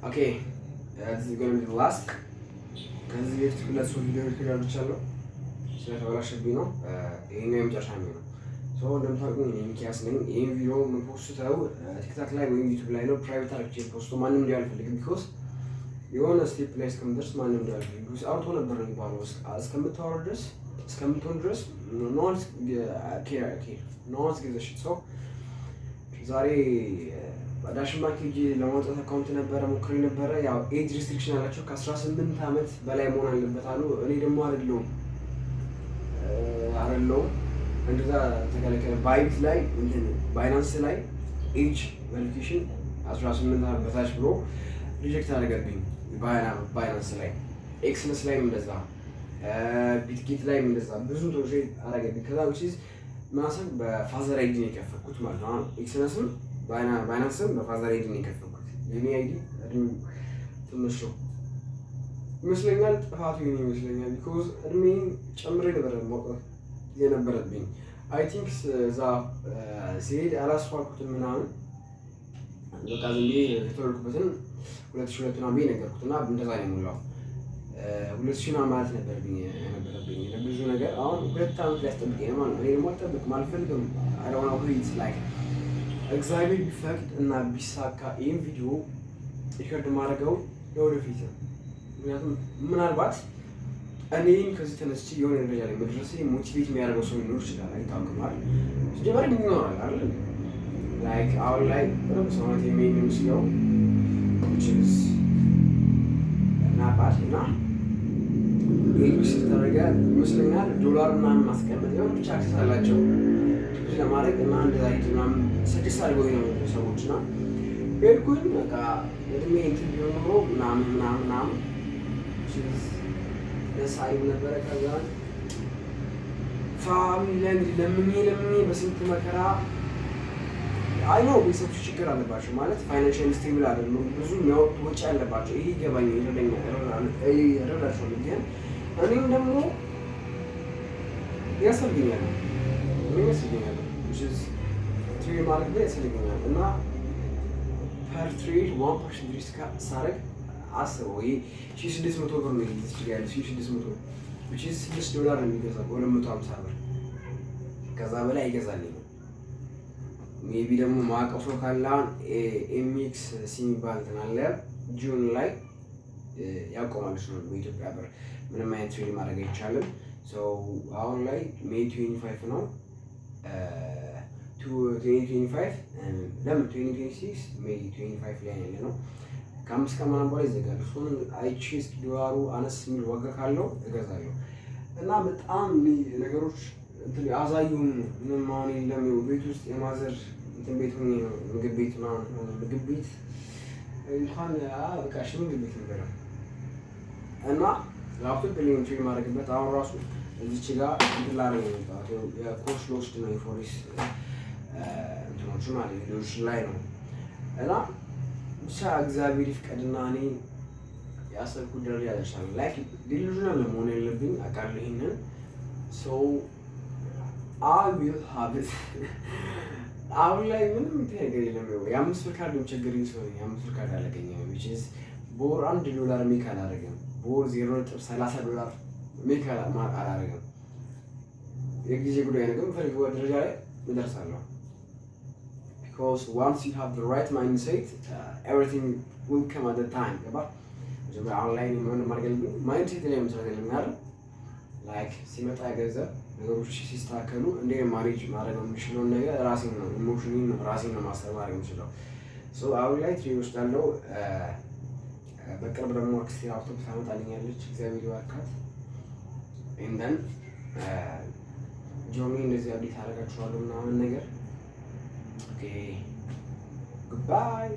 Okay, this is gonna be the last. ከዚህ በፊት ሁለት ሶስት ቪዲዮ record አድርቻለሁ፣ ስለተበላሸብኝ ነው። ይሄኛው የመጨረሻ የሚሆነው። So እንደምታውቁኝ እኔ ሚኪያስ ነኝ። ይህን ቪዲዮ የም post ተው TikTok ላይ ወይም YouTube ላይ ነው። Private አድርጌ post ማንም እንዲያው አልፈልግም። Because የሆነ step ላይ እስከምደርስ ማንም እንዲያው አልፈልግም። Because አውርቶ ነበር ነው የሚባለው፣ እስከምታወሩ ድረስ፣ እስከምትሆን ድረስ no one's care, no one's gives a shit. So ዛሬ ዳሽን ባንክ ሄጄ ለማውጣት account ነበረ፣ ሞክሬ ነበረ። ያው age restriction አላቸው፣ ከ18 ዓመት በላይ መሆን አለበት አሉ። እኔ ደግሞ አይደለሁም፣ እንደዛ ተከለከለ። Bybit ላይ፣ እንትን Binance ላይ age verification 18 ዓመት በታች ብሎ reject አደረገብኝ። Binance ላይ፣ Exness ላይም እንደዛ፣ Bitget ላይም እንደዛ ብዙ ቶች አደረገብኝ። ከዛ ውጪ ምናሰብ በ father ID ነው የከፈትኩት ማለት ነው። አሁን Exness ም Binance ም በ father ID ነው የከፈትኩት። የኔ ID እድሜው ትንሽ ነው ይመስለኛል። ጥፋቱ የኔ ይመስለኛል። Because እድሜን ጨምሬ ነበር ማውጣት የነበረብኝ። I think እዛ ሲሄድ አላስፋልኩትም ምናምን፣ በቃ ዝም ብዬ የተወለድኩበትን 2002 ምናምን ብዬ ነገርኩት እና እንደዛ ነው የሞላው። 2000 ምናምን ማለት ነበረብኝ ለብዙ ነገር። አሁን 2 ዓመት ሊያስጠብቀኝ ነው ማለት ነው። እኔ ደግሞ አልጠብቅም፣ አልፈልግም። I don't wanna wait. Like እግዚአብሔር ቢፈቅድ እና ቢሳካ ይህን ቪዲዮ record ማድረገው ለወደፊት ነው። ምክንያቱም ምናልባት እኔን ከዚህ ተነስቼ የሆነ ደረጃ ላይ መድረሴ motivate የሚያደርገው ሰው ሊኖር ይችላል፣ አይታወቅም አይደል? ሲጀመር ይኖራል አይደል? Like አሁን ላይ በደንብ ሰውነት የሚሄድ የሚመስለው፣ which is not bad፣ እና ይህ ተደረገ ይመስለኛል ዶላር ምናምን ማስቀመጥ የሆነ ብቻ access አላቸው ለማድረግ እና እንደዛ ሂድ ምናምን suggest አድርገው ነው ሰዎች እና ሄድኩኝ። በቃ እድሜ እንትን ቢሆን ኖሮ ምናምን ምናምን ምናምን ደስ አይልም ነበረ። ከዛ family ላይ እንግዲህ ለምኜ ለምኜ በስንት መከራ፣ I know ቤተሰቦች ችግር አለባቸው፣ ማለት financial stable አይደሉም። ብዙ የሚያወጡት ወጪ አለባቸው። ይሄ ይገባኛል፣ ይረዳቸዋል። ግን እኔም ደግሞ ያስፈልገኛል፣ እኔም ያስፈልገኛል፣ trade ማድረግ ላይ ያስፈልገኛል። እና per trade 1% risk ሳረግ አስበው፣ ይሄ 1600 ብር ነው እዚህ ጋር ያለው፣ 1600፣ which is 6 ዶላር ነው የሚገዛው በ250 ብር። ከዛ በላይ አይገዛልኝም። Maybe ደግሞ ማዕቀው ሰው ካለ አሁን MEXC የሚባል እንትን አለ፣ June ላይ ያቆማል እሱ። በኢትዮጵያ ብር ምንም አይነት trade ማድረግ አይቻልም። አሁን ላይ May 25 ነው፣ 2025፣ ለምን 2026 May 25 ላይ ያለ ነው። ከ5 ቀን ምናምን በኋላ ይዘጋል። እሱን አይቼ እስኪ ዶላሩ አነስ የሚል ዋጋ ካለው እገዛለሁ። እና በጣም ነገሮች እንትን አዛዩን ምንም አሁን የለም። ቤት ውስጥ የ mother እንትን ቤት ሆኜ ነው፣ ምግብ ቤት ምናምን፣ ምግብ ቤት እንኳን በቃ እሺ ምግብ ቤት ነበረ እና ላፕቶፕ የለኝም trade ማድረግበት። አሁን ራሱ እዚች ጋር እንትን ላደርግ ነው የመጣሁት፣ የኮርስ ልወስድ ነው፣ የ forex እንትኖች ማለት ቪዲዮዎች ላይ ነው። እና ብቻ እግዚአብሔር ይፍቀድና እኔ ያሰብኩት ደረጃ ደርሳለሁ። Like delusional ለመሆን የለብኝ አውቃለሁ ይሄንን። So I will have it. አሁን ላይ ምንም እንትን ነገር የለም። የ5 ብር ካርድ የሚቸግረኝ ሰው ነኝ። የ5 ብር ካርድ አላገኘም። Which is በወር 1 ዶላር make አላደርግም። በወር 0.30 ዶላር make አላደርግም። የጊዜ ጉዳይ ነው፣ ግን የምፈልገው ደረጃ ላይ እደርሳለሁ። Because once you have the right mindset, everything will come at the time። ገባ? መጀመሪያ አሁን ላይ ምን ማድረግ ያለብኝ mindset ላይ መስራት ያለብኝ አይደል? Like ሲመጣ ገንዘብ፣ ነገሮች ሲስተካከሉ እንዴት manage ማድረግ የምችለውን ነገር ራሴን ነው፣ emotion ነው፣ ራሴን ነው ማስተማር የምችለው። So አሁን ላይ trade ወስዳለሁ። በቅርብ ደግሞ አክስቴ ላፕቶፕ ታመጣልኛለች፣ እግዚአብሔር ይባርካት። And then journey እንደዚህ update አደርጋችኋለሁ ምናምን ነገር። Okay, goodbye.